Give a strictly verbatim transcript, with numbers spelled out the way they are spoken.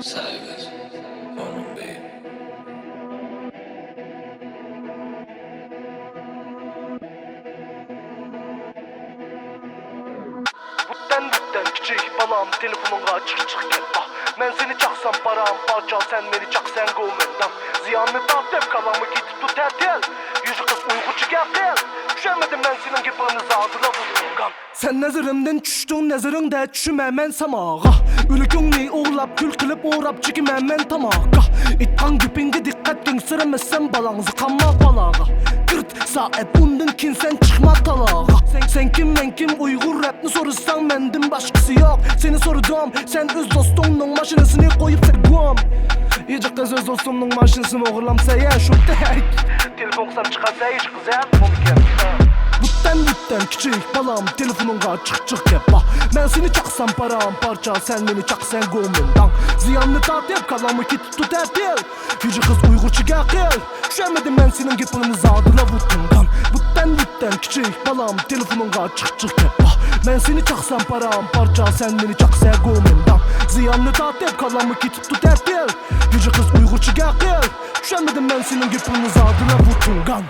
سايلەنس. بۇتتەن، بۇتتەن كىچىك بالام، تېلېفونۇڭغا چىق، چىق كەپ باق. مەن سېنى چاقسام پارام پارچە، سەن مېنى چاقسەن گومەنداڭ. زىياننى تارتىپ كالاممۇ كېتىپتۇ تەتىل. يۈزى قىز ئۇيغۇرچە گەپ قىل. چۈشەنمىدىم مەن سېنىڭ گېپىڭنى زادىلا بۇ تۇڭگان. سەن نەزىرىمدىن چۈشتۈڭ، نەزىرىڭدە چۈشىمەن مەن ساماغا. ئۆلۈكۈڭنى ئوغرىلاپ، كۈل قىلىپ ئوراپ چېكىمەن مەن تاماكا. ئېيتقان گېپىڭگە دىققەت، گەڭسىرىمەسسەن بالاڭ زىقانما بالاغا. تۆت سائەت ئۇندىن كېيىن سەن چىقما تالاغا. سەن، سەن كىم، مەن كىم، ئۇيغۇر رەپنى سورىساڭ مەندىن باشقىسى يوق. سېنى سورىدىم، سەن ئۆز دوستۇڭنىڭ ماشىنىسىنى قويۇپسەن گۇم. يېجىق قىز ئۆز دوستۇمنىڭ ماشىنىسىنى ئوغرىلامسەن يا شۇ تەك. تېلېفون قىلسام چىقارسەن يېجىق قىز ھە مۇمكىن. بۇتتەن، بۇتتەن كىچىك بالام، تېلېفونۇڭغا چىق، چىق كەپ باق. مەن سېنى چاقسام پارام پارچە، سەن مېنى چاقسەن گومىنداڭ. زىياننى تارتىپ كالاممۇ كېتىپتۇ تەتىل. يۈجە قىز ئۇيغۇرچە گەپ قىل. چۈشەنمىدىم مەن سېنىڭ گېپىڭنى زادىلا بۇ تۇڭگان. بۇتتەن، بۇتتەن كىچىك بالام، تېلېفونۇڭغا چىق، چىق كەپ باق. مەن سېنى چاقسام پارام پارچە، سەن مېنى چاقسەن گومىنداڭ. زىياننى تارتىپ كالاممۇ كېتىپتۇ تەتىل. يۈجە قىز ئۇيغۇرچە گەپ قىل. چۈشەنمىدىم مەن سېنىڭ گېپىڭنى زادىلا بۇ تۇڭگان.